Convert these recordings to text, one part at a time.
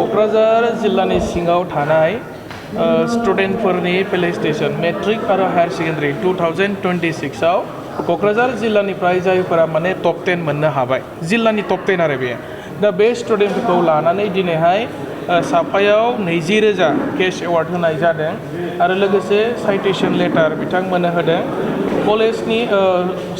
क'क्राझार जिल्लानि सिङाव थानाय स्टुडेन्टफोरनि प्ले स्टेशन मेट्रिक आरो हायार सेकेन्डारि 2026 आव क'क्राझार जिल्लानिफ्राय जायफोरा माने टप 10 मोननो हाबाय जिल्लानि टप 10 आरो बे दा बे स्टुडेन्टफोरखौ लानानै दिनैहाय साफायाव 20,000 केश एवार्ड होनाय जादों आरो लोगोसे साइटेशन लेटार बिथांमोननो होदों कलेजनि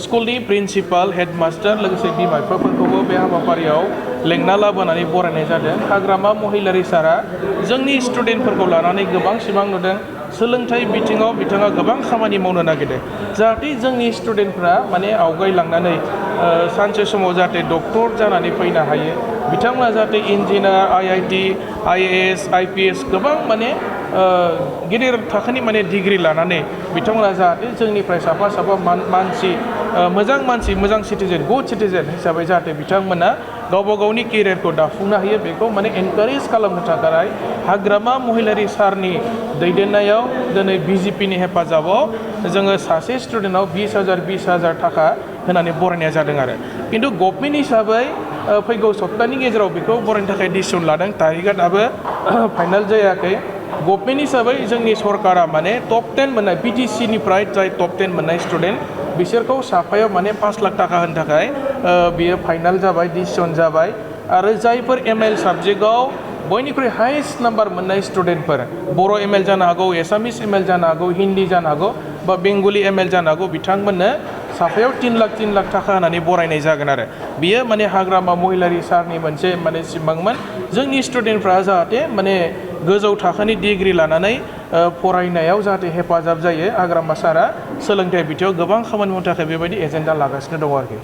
स्कुलनि प्रिन्सिपाल हेडमास्टार लोगोसे बिमा बिफाफोरखौबो बे हाबाफारियाव लेंना लाबोनानै बरायनाय जादों। हाग्रामा महिलारि सारा जोंनि स्टुडेन्टफोरखौ लानानै गोबां सिमां नुदों सोलोंथाइ बिथिङाव बिथाङा गोबां खामानि मावनो नागिरदों जाहाथे जोंनि स्टुडेन्टफ्रा माने आवगायलांनानै सानसे समाव जाहाथे डक्टर जानानै फैनो हायो बिथांमोना जाहाथे इन्जिनियार IIT IAS IPS गोबां माने गिदिर थाखोनि माने डिग्री लानानै बिथांमोना जाहाथे जोंनिफ्राय साफा मानसि मोजां सिटिजेन गुड सिटिजेन हिसाबै जाहाथे बिथांमोना गावबा गावनि केरियारखौ दाफुंनो हायो बेखौ माने एनकारेज खालामनो थाखाय हाग्रामा महिलारि सारनि दैदेननायाव दिनै BJPनि हेफाजाबाव जोङो सासे स्टुडेन्टआव 20,000 थाखा होनानै बरायनाय जादों आरो खिन्थु गभर्नमेन्ट हिसाबै फैगौ सप्तानि गेजेराव बेखौ बरायनो थाखाय डिसिसन लादों तारिखआ दाबो फाइनाल जायाखै। गभर्नमेन्ट हिसाबै जोंनि सरकारा माने टप 10 मोननाय BTCनिफ्राय जाय टप 10 मोननाय स्टुडेन्ट बिसोरखौ साफायाव माने 5 लाख थाखा होनो थाखाय बियो फाइनाल जाबाय डिसिसन जाबाय आरो जायफोर ML साबजेक्टआव बयनिख्रुइ हाइस्ट नाम्बार मोननाय स्टुडेन्टफोर बर' ML जानो हागौ एसामिस ML जानो हागौ हिन्दी जानो हागौ बा बेंगलि ML जानो हागौ बिथांमोननो साफायाव 3 लाख थाखा होनानै बरायनाय जागोन आरो बियो माने हाग्रामा महिलारि सारनि मोनसे माने सिमांमोन जोंनि स्टुडेन्टफ्रा जाहाथे माने गोजौ थाखोनि डिग्री लानानै फरायनायाव जाहाथे हेफाजाब जायो हाग्रामा सारा सोलोंथाइ बिथिङाव गोबां खामानि मावनो थाखाय बेबायदि एजेन्डा लागासिनो दङ आरोखि।